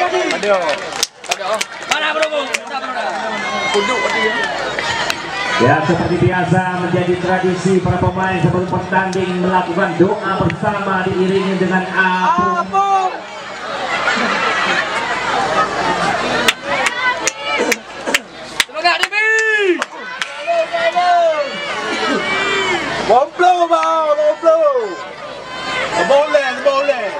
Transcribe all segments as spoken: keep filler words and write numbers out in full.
Mana berhubung? Mana berhubung? Ya, seperti biasa menjadi tradisi para pemain sebelum pertanding melakukan doa bersama diiringi dengan apu. Apu. Semangat, Devi! Bomplo, bang, bomplo. Boleh, boleh.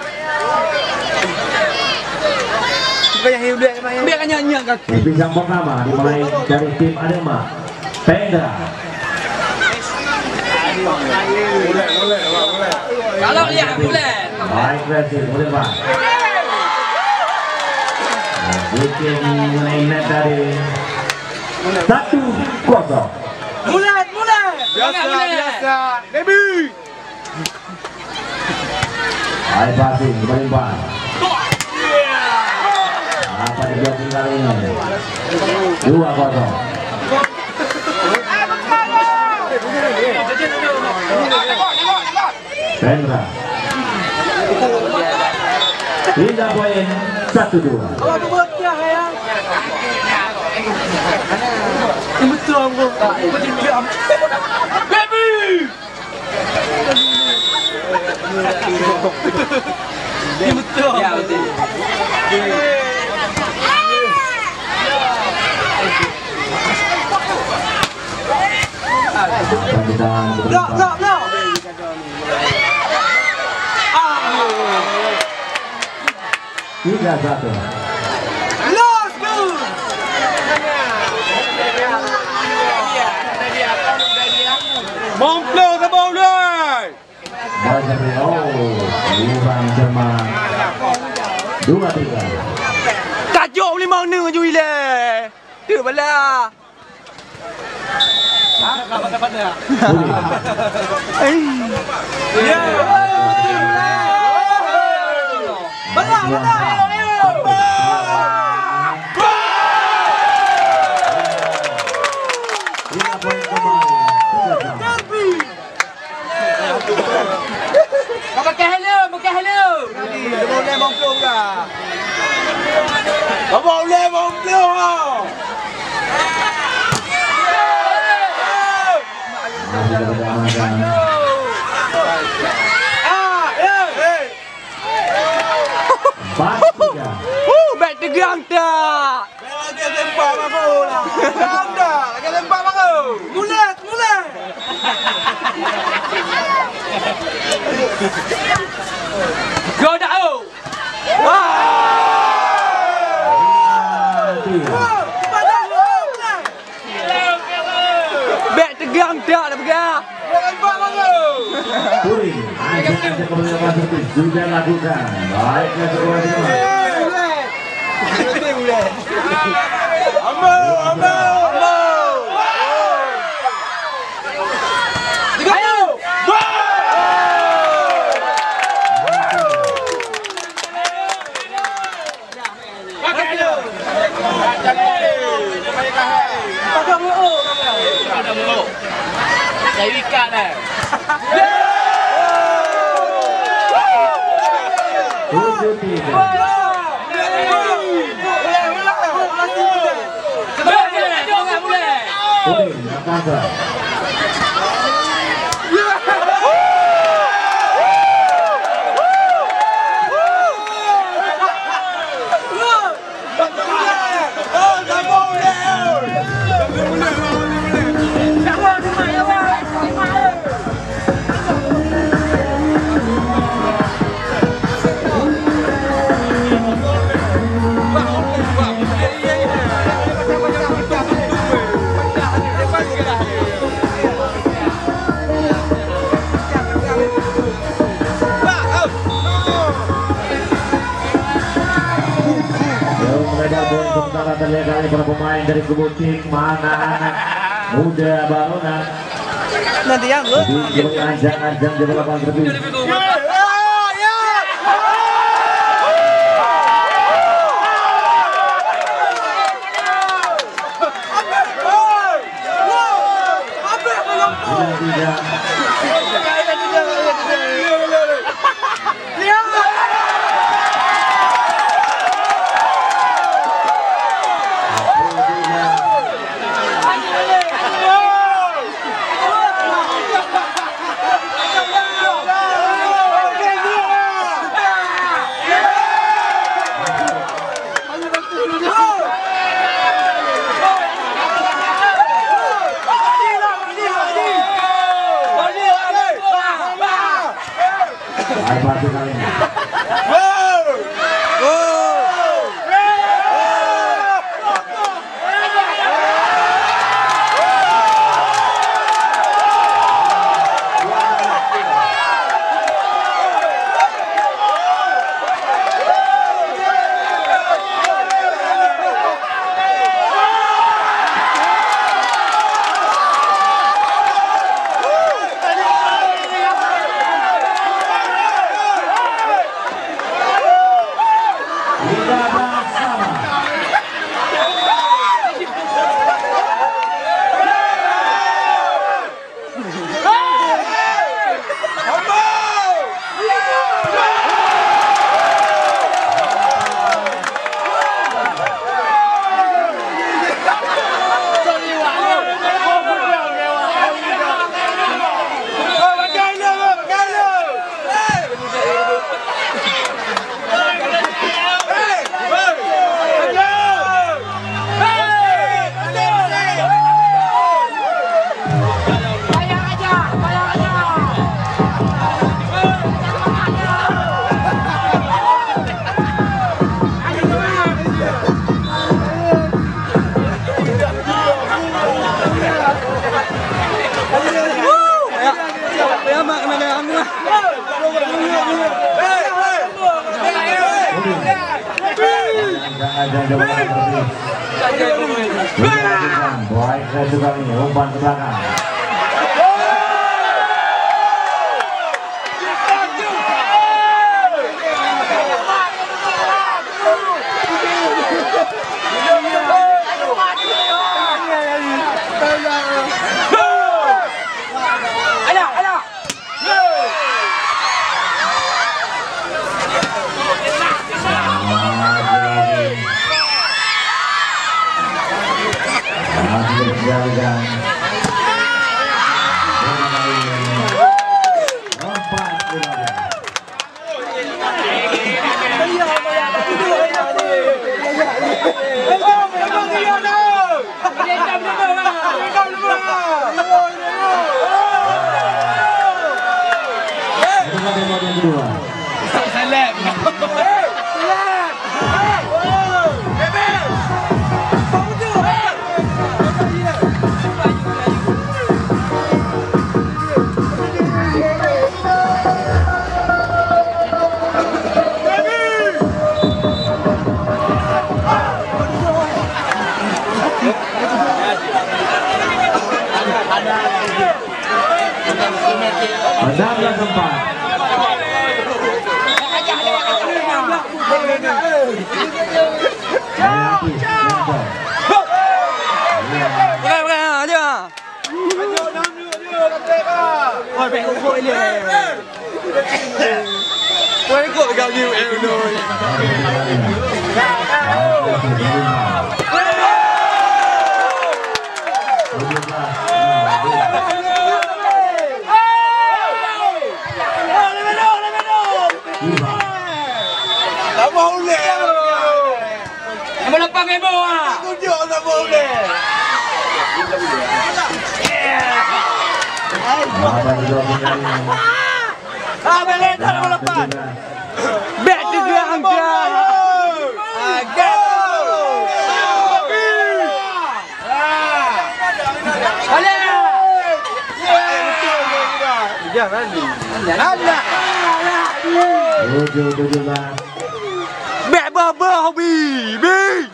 Biar nyanyi, nyanyi. Bintang pertama dimulai dari tim Arema. Pendra. Kalau lihat, boleh. Baik, berhasil. Boleh, Pak. Bikin mengenai net dari satu kosong. Mulat, mulat. Biasa, biasa. Debbie. Hai, passing, kembali umpan. Apa dijawab tinggal ini? Dua kosong. Pendra. Hingga poin satu dua. Baby! Ini betul. Ya, betul. Blok, blok, blok. Ah. Tiga satu. Los, go! Momplo saboh ulai. Baca, oh, kurang cermat. Dua tiga. Tajuk lima enam ju ilée. Tu bala. Ka pakai helm, pakai helm. Jadi, dia boleh mampu ke? Ka boleh mampu. Ah, eh, eh. Empat tiga. Huh, bèk teugang tak? Lagèe sempat baru lah. Teugang tak? Lagèe sempat baru. Mulet, mulet. Go dah, oh. Wah. Wah, cepat dah, oh, mulet. Bèk teugang tak, dah peugah. Kuring, ancang-ancang keberuntungan itu sudah lakukan. Baiklah, sekolah semua. Ambo, ambo, ambo. Ayo. Gol! Yo, beredar bola sementara terlihat dari para pemain dari kubu tim mana anak muda baru nak. Nanti ya, Bu. Jadi, ancang-ancang di lapangan terlebih. Jangan, jangan, jangan, jangan. Baik, saya suka ni, umpan ke belakang. Padahal sempat. Bukan, bukan, ha, dia. Nombor lapan ribu, ah. Tunjuk nombor boleh. Ah, boleh tak nombor lapan? Bek tu dia angka. Angka. Boleh. Jangan. Alah. Tujuh, tujuh belas. Bek boh-boh bi, bi.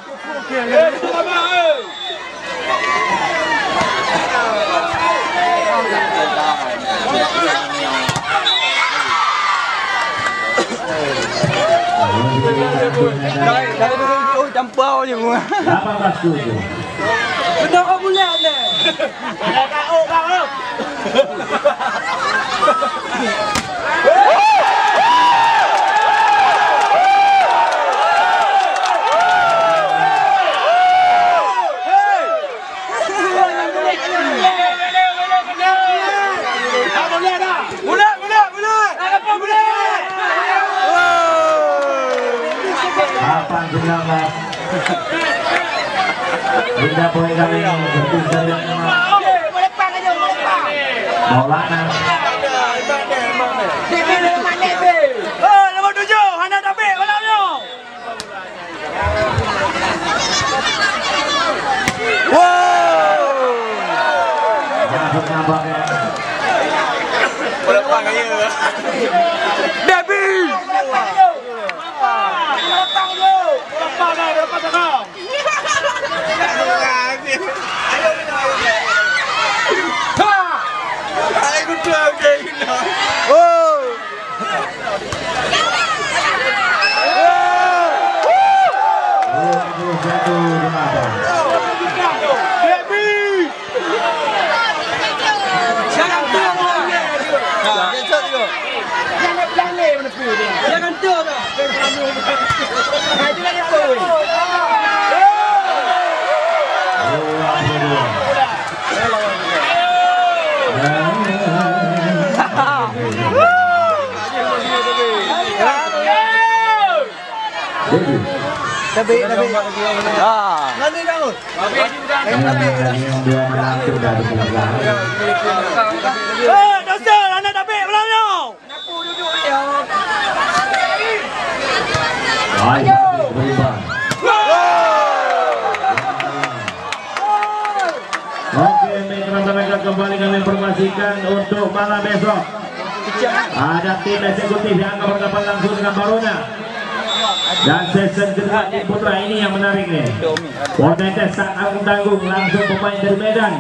Dari, dari dulu, oh, campur je. Lapan belas tujuh. Kena kau bulat ni. Ada kau, kau. Lapan sembilan belas. Indah poin kami. Maulana. Oh, nombor tujuh, hana tapi malam nyoe. Wow. Debbie. Oh. Tabek, tabek. Ah. Lari, Daud. Yang dua malam tu dah dipegang. Eh, dosa, anak tabek malam nyoe. Hai, berubah. Oke, baik, teman-teman, kita kembali kami informasikan untuk malam besok. Ada tim eksekutif yang akan berhadapan langsung dengan Baruna. Dan sesi kedua di putra ini yang menarik nih. Poin sangat tanggung, langsung pemain dari Medan.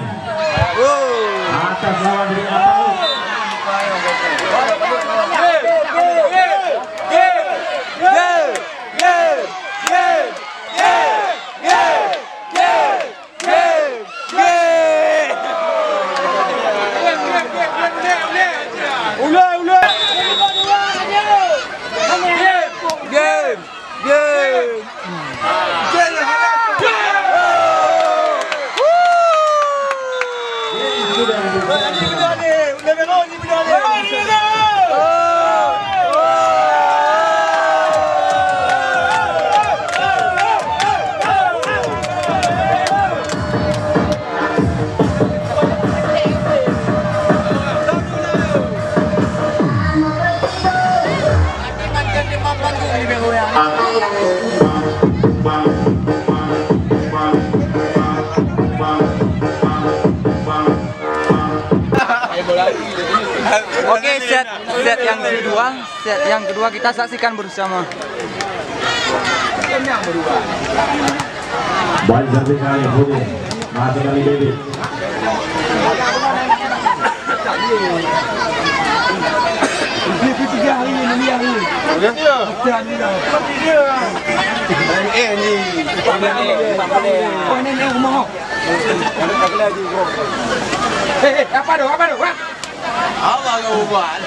Atas lawan dari Apalu. Game! Game! Ulai, ulai! Game! Game! Oke, set, set yang kedua, set yang kedua kita saksikan bersama. Ball sampai kali, Pudin. Masih kali, David. Eh, ni. Eh, eh, apa tu? Apa tu? Wah. Allah Akbar.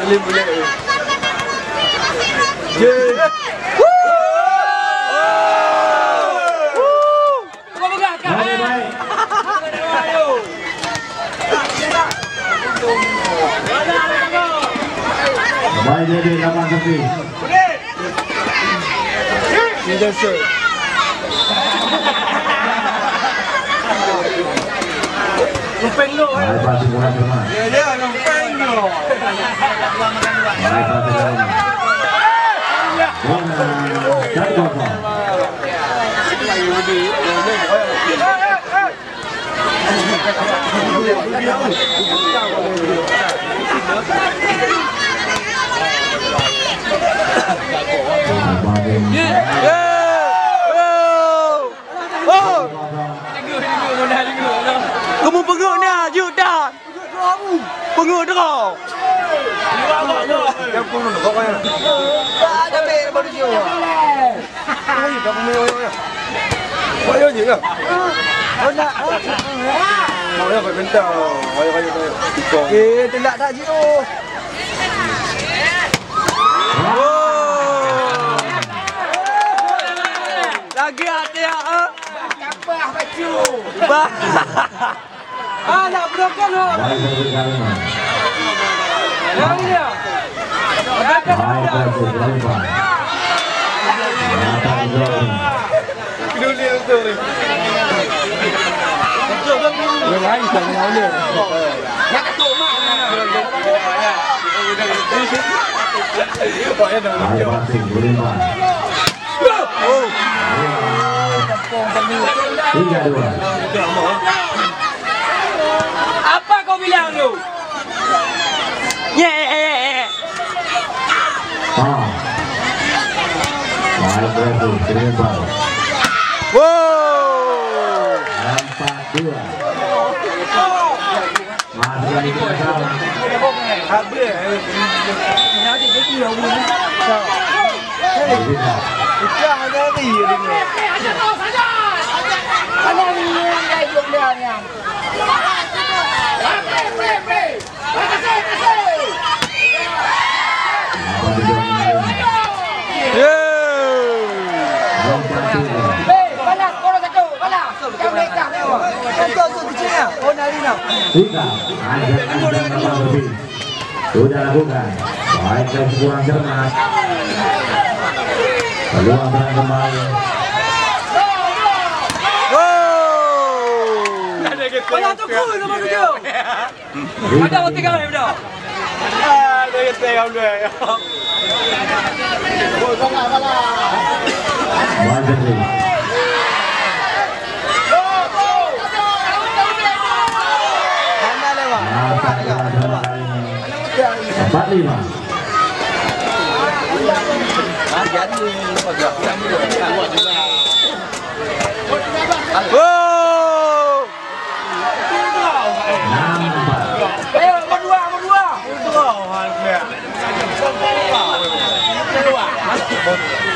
Alim boleh. Ye. Baik, baik. Baik, jadi lapan tepi. Lumpeng lu, eh. Baik, pasi kurang teman. Ya, ya, lumpeng lu. Baik, pasi kurang. Satu kosong. Kamu peungeuh na, jeuet that. Peungeuh droe. Ayo, ayo, ayo. Ayo, ayo, ayo. Ayo, ayo, ayo. Eh, telak tak jih tu. Lagi hati, ah. Tambah baju. Bah. Ah, nak broken home. Yang dia. Broken home dah. Yang lain tak boleh. Nak ketuk mak. Tiga dua. Apa kau bilang tu? Ye, eh, eh, eh. Ah. Baik, baik, terima. Wow. Empat dua. Tiga, ada, ada, ada. Sudah lakukan. Baik, dan kurang cermat. Peluang terang kembali. Gol! Payah tukul nombor tujuh. Ada orang tinggal, udah. Ah, dia kata, alhamdulillah. Baik, Jeffrey. Empat lima. Oh! Enam empat.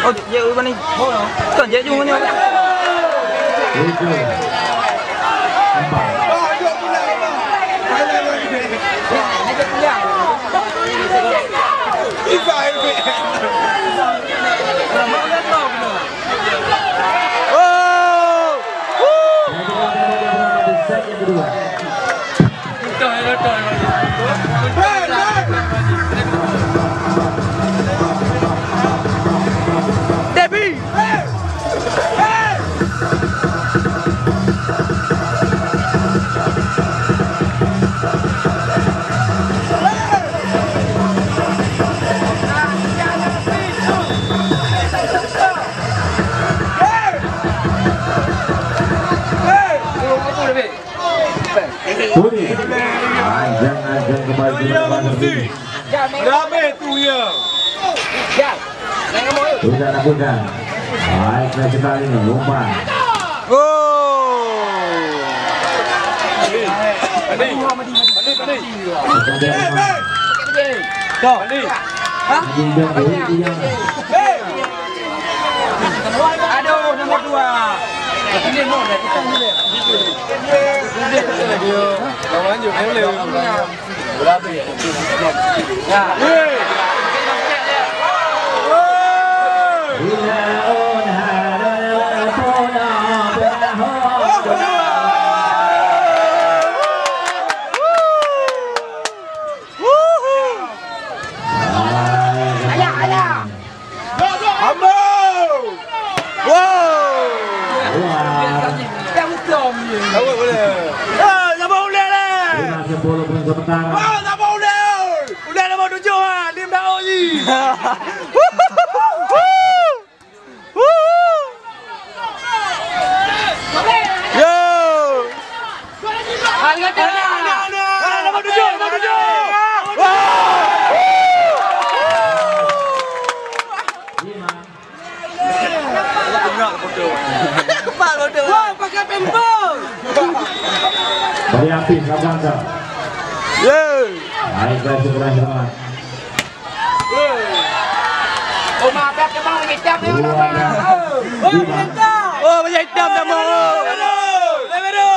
Oh, jek u bani. Kon jek ju nyoe. Tujuh. Empat. Oh! Set yang kedua. Debbie! Tuni. Ajang-ajang kembali. Ramai tu ya. Tidak nak pegang. Baik, nak sekali ni, umpan. Oh. Mandi. Mandi, mandi. Bukan dia, umpan. Mandi. Hah? Mandi, dia, dia, dia. Aduh, nomor dua. Ini mau dah, kita ni. Dia, dia, dia. Lawan je, boleh. Ambo! Wow! Wah. Dah beutôi ni. Awak boleh. Eh, siapa boleh leh? Lima sepuluh pun sementara. Wah, siapa boleh? Boleh nombor tujuh ah, Lim Daud ni. Yo. Anak, anak, anak, anak, nombor tujuh, nombor tujuh. Wah. Wah, pakai pempek. Beri api, sabar, sabar. Ye. Baik, baik, sebelah, sebelah. Oh, maaf, dah kebang, kecap ni, orang. Dua. Oh, kecap. Oh, baju hitam dah mau. Lewat tu. Lewat tu.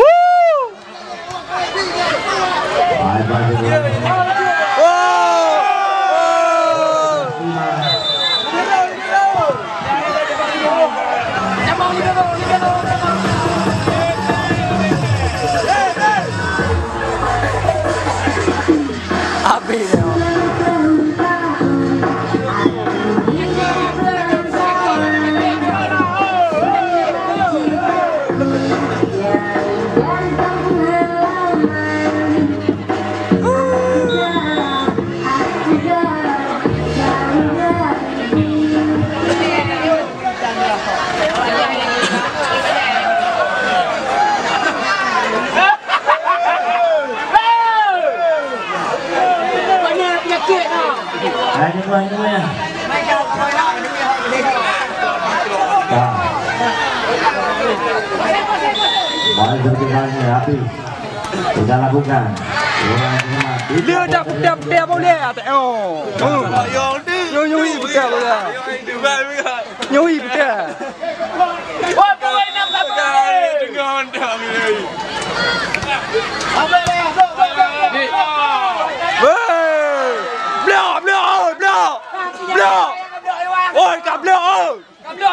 Woo. Habis. Hai, ni, ni, ni. Dah. Baik, berkembang ni, api. Sudah lakukan. Orang semua. Dia dah putih-putih boleh, tak? Oh. Nyoi, nyoi, putih boleh. Nyoi, putih. Wah, pemain enam lapan. Tengah mantap ni. Weh! Blok, blok, oi, blok! Blok! Oi, ka blok, oi! Ka blok,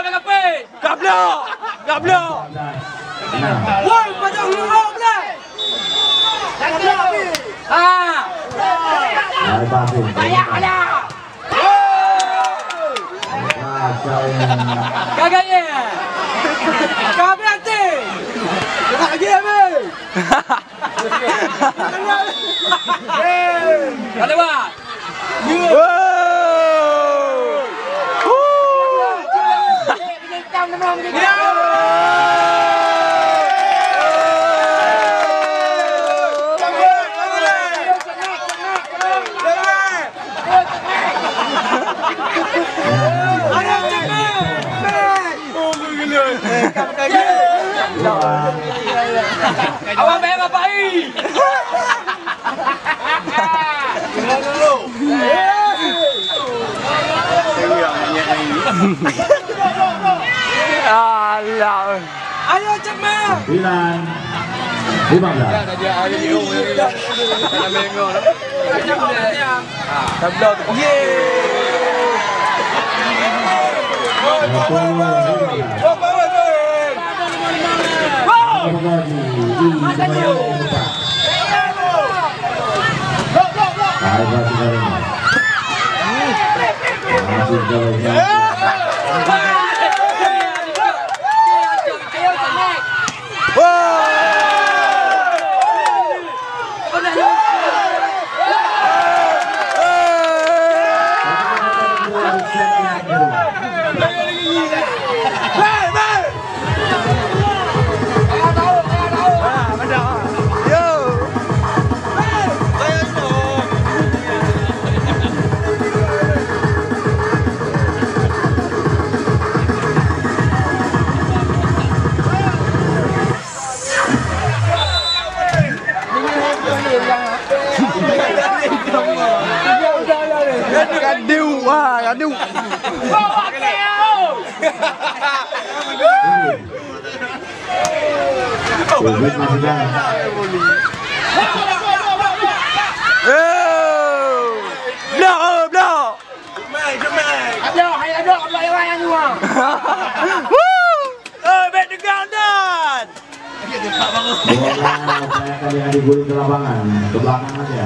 ka blok! Ka blok! Woi, pajak blok, blok! Ha! Payah ada! Gagal ye. Kami nanti. Kena lagi, Abi. Kena lewat. Abang bayar apa ai? Alah. Ayo, Cek Mak. Sembilan, lima belas. Yeay. Sepuluh, lima belas. Wow. Masih jauh. Kadu, wah, kadu. Covid masih dah. Eh, blok, eh, blok. Jemaik, jemaik. Aduh, hai aduh, Allah yang layan dua. Woo! Eh, baik tegang dan. Bola saya kali yang digulung ke lapangan, ke belakang aja.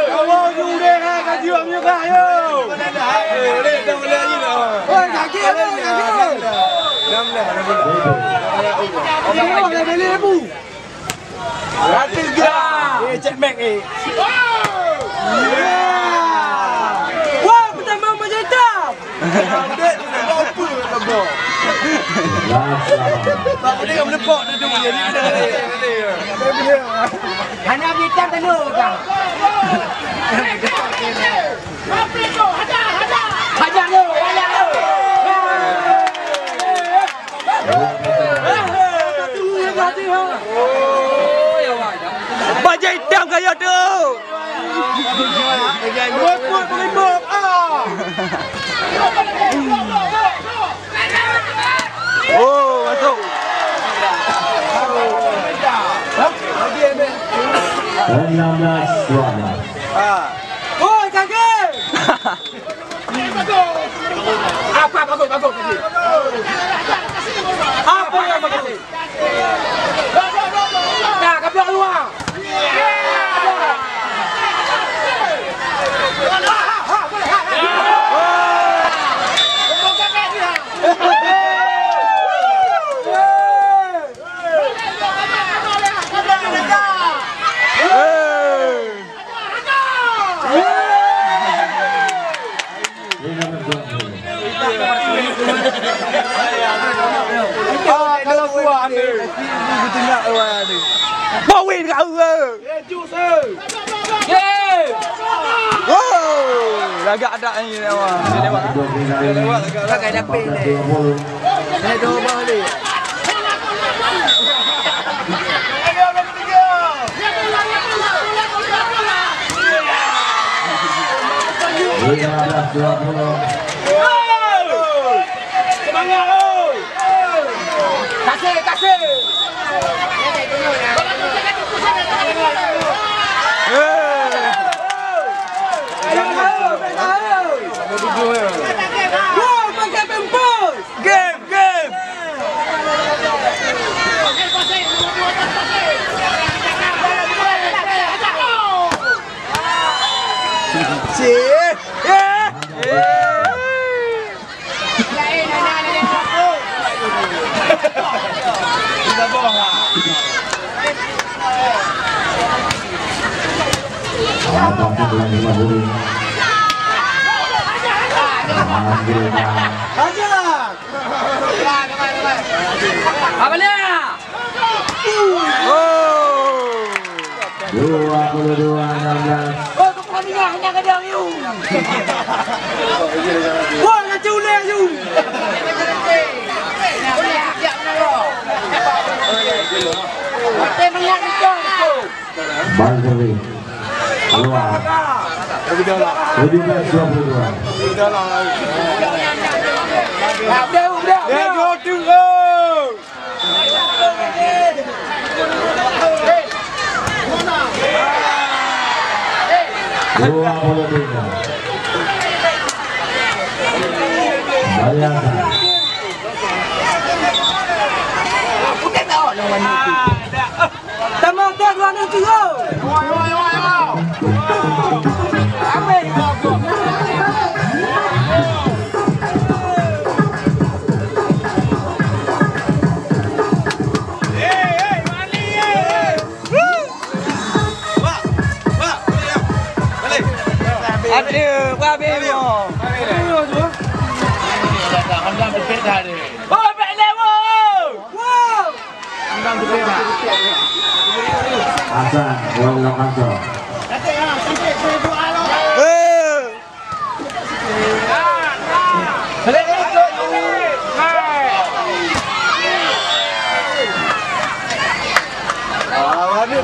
Kamu juga, kaji orang juga, yo. Oi, kaki, oi, kaki. Ini orang yang beli ibu. Rata gah. Eh, Cek Max, eh. Wah, pertama macam hitam. Update, nak buat apa, nak buat? Last, last. Tak boleh, nak melepok duduk je. Ni kena kena. Hana hitam tadi, kan? Hajar tu, hajar tu. Bajai hitam kaya tu. Rukut melimuk, ah. Oh, masuk. Enam belas dua belas. Ah. Oh, kaki. Apa bagus, bagus tadi? Apa yang bagus? Nah, ka block luar. Bawin kau ke? Wow, lagak adak ni lewat. Dia lewat. Dia lewat lagak adak. Pakai dapet ni. Saya dua balik. Lima belas dua puluh. Semangat, oi! Kasih, kasih! Ayo, ayo, ayo! Wow, pakai pempos! Game, game. Cih. Eh. Alhamdulillah. Apa dia? Oh. Dua puluh dua enam belas. Oh, tu pertandingan hanya kadang you. Wah, nak culu. Bal keurbit keluar. Tujuh belas dua puluh dua. Dua puluh tiga. Bayangkan. Tamah dua dua enam tujuh. Aduh, habis. Oh, bek lewo. Hasan, Wan Lapanto. Eh.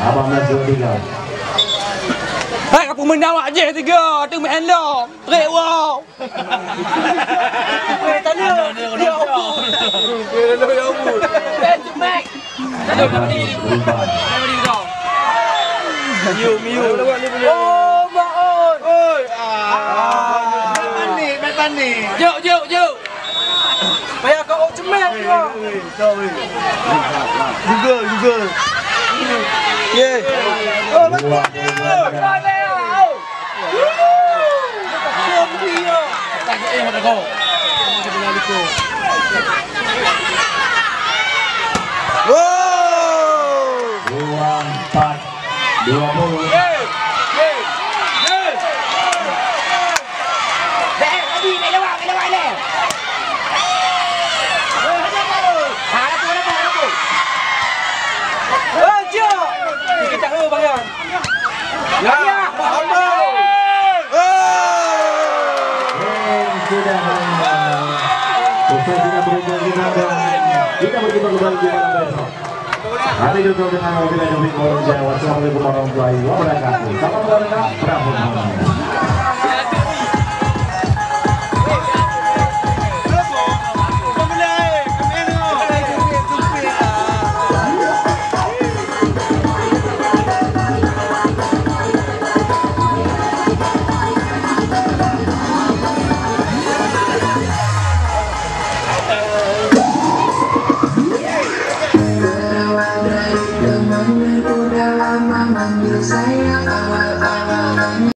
Abang Nasir tiga. Hai, aku menawak je tiga, tu main lo. Trek, wow. Weh, tanya. Dia apa? Dia apa? Dia apa? Miu, miu. Oh, mak oi. Oi, ah. Mek panik, mek panik. Juk, juk, juk. Payah kau, oh, cemek kau. Juga, juga. Ye. Oh, betul dia. Wow. Dua empat, dua puluh. Ya, ya. Amboi. Sudah. Usai sudah berubah kita, kita berjumpa kembali di malam besok. Kami tutup dengan wabillahi taufiq wal hidayah. Wassalamualaikum warahmatullahi wabarakatuh. Salam olahraga, bravo.